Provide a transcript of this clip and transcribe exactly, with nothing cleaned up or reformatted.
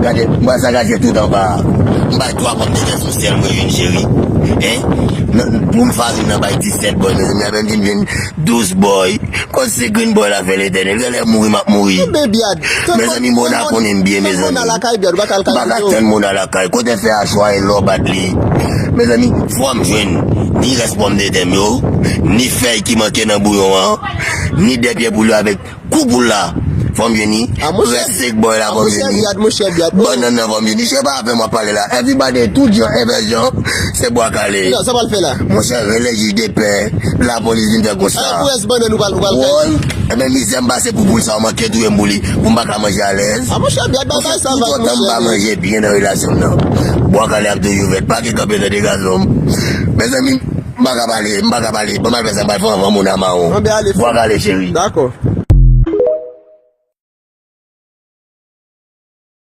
Gade, m pral sakaje tout anba a. M bay twa pòmdetè sou sèl mwen jwenn, cheri. Hein? Nan, pou m farin nan bay disèt boy, mezanmi, avè m vin jwenn douz boy. Kot se green boy la fè Letènèl? Genlè mouri m ap mouri. Mezanmi, Mona konnen m byen, mezanmi. M pa ka tann Mona lakay. Kote fè a chwaye lò bat li? Mezanmi, fò m jwenn ni rès pòmdetè m yo, ni fèy ki manke nan bouyon an, ni de pye poul yo avèk kou poul la. Fò m jwenn ni. Rès sèk boy la, fò m jwenn ni. Bannann nan, fò m jwenn ni. Se pa avè m w ap pale la. Everybody, tout jan, envè jan, se bwa kale. Monchè, rele jij de pè, lapolis vin fè konsta. Woy, ebyen, mizè m pase pou poul sa, w manke touye m pou li, pou m pa ka manje alèz. Monchè, tout otan m pa manje byen nan relasyon m nan, bwa kale ap toujou fèt. Pa gen kanpe tande gazon m. Mezanmi, m pa ka pale, m pa ka pale. Ban m al fè sa, m pral fè anvan moun a mawon. Bwa kale, cheri. Dakò.